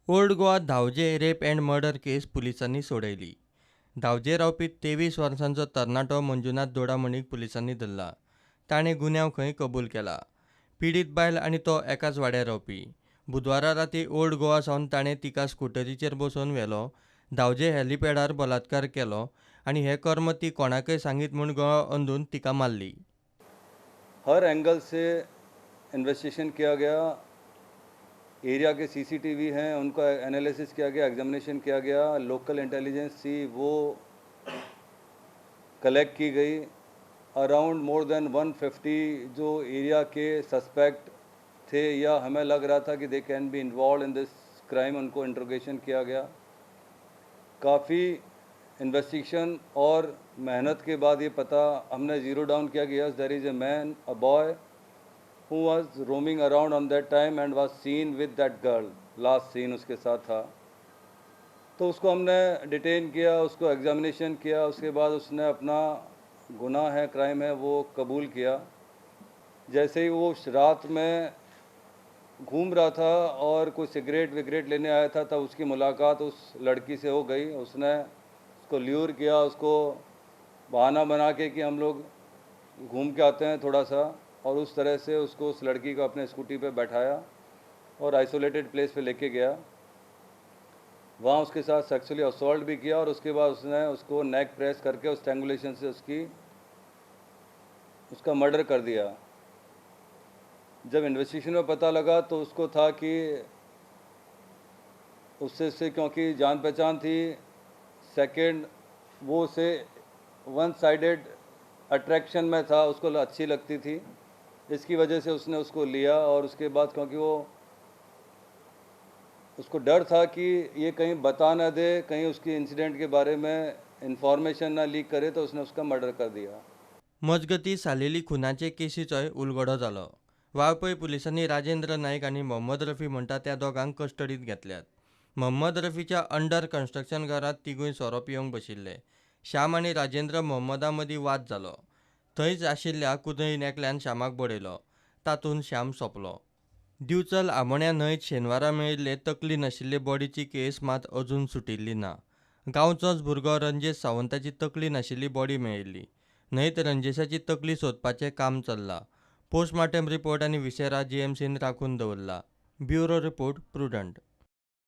Old Goa Dhavaje rape and murder case पुलिसांनी सोडयली. धावजे रावपी 23 वर्सांचो तरणाटो मंजुनाथ दोडामणीक पुलिसांनी धरला. ताणें गुन्यांव खंय कबूल केला. पिडीत बायल आनी तो एकाच वाड्यार रावपी. बुधवारा राती ओल्ड गोवा सावन ताणें तिका स्कुटरीचेर बसोवन व्हेलो. धावजे हेलिपॅडार बलात्कार केलो आनी हें कर्म ती कोणाकय सांगीत म्हूण गळो अंदून तिका मारली. हर एंगल से इन्वेस्टिगेशन किया गया. एरिया के सीसीटीवी हैं, उनका एनालिसिस किया गया, एग्जामिनेशन किया गया. लोकल इंटेलिजेंस थी, वो कलेक्ट की गई. अराउंड मोर देन 150 जो एरिया के सस्पेक्ट थे या हमें लग रहा था कि they can be involve in this crime, उनको इंट्रोगेशन किया गया. काफ़ी इन्वेस्टिगेशन और मेहनत के बाद ये पता हमने ज़ीरो डाउन किया कि yes, there is a man, a boy who was roaming around on that time and was seen with that girl, last seen उसके साथ था. तो उसको हमने डिटेन किया, उसको एग्जामिनेशन किया. उसके बाद उसने अपना गुनाह है, क्राइम है, वो कबूल किया. जैसे ही वो रात में घूम रहा था और कोई सिगरेट विगरेट लेने आया था, तब उसकी मुलाकात उस लड़की से हो गई. उसने उसको ल्यूर किया, उसको बहाना बना के कि हम लोग घूम के आते हैं थोड़ा सा, और उस तरह से उसको, उस लड़की को अपने स्कूटी पे बैठाया और आइसोलेटेड प्लेस पे लेके गया. वहाँ उसके साथ सेक्सुअली असॉल्ट भी किया और उसके बाद उसने उसको नेक प्रेस करके उस स्ट्रैंगुलेशन से उसकी उसका मर्डर कर दिया. जब इन्वेस्टिगेशन में पता लगा तो उसको था कि उससे से क्योंकि जान पहचान थी, सेकंड वो उसे वन साइडेड अट्रैक्शन में था, उसको अच्छी लगती थी, इसकी वजह से उसने उसको लिया. और उसके बाद क्योंकि वो उसको डर था कि ये कहीं बता ना दे, कहीं उसकी इंसिडेंट के बारे में इंफॉर्मेशन ना लीक करे, तो उसने उसका मर्डर कर दिया. मजगती, सालेली खुनाचे केसीचोय उलगडो जालो. वाळपय पुलिसांनी राजेंद्र नाईक आनी मोहम्मद रफी म्हणटा त्या दोगांक कस्टडीत घेतल्यात. मोहम्मद रफीच्या अंडर कन्स्ट्रक्शन घरांत तिगूय सोरो पिवंक बशिल्ले. श्याम आनी राजेंद्र मोहम्मदा मदीं वाद जालो. थंयच आशिल्ल्या कुदळीन एकल्यान श्यामाक बडयलो. तातूंत श्याम सोंपलो. दिवचल आमोण्या न्हंयत शेनवारा मेळिल्ले तकली नाशिल्ले बॉडीची केस मात अजून सुटिल्ली ना. गांवचोच भुरगो रंजेश सावंताची तकली नाशिल्ली बॉडी मेळिल्ली. न्हंयत रंजेशाची तकली सोदपाचें काम चल्लां. पोस्टमार्टम रिपोर्ट आनी विसेरा जीएमसीन राखून दवरला. Bureau report, Prudent.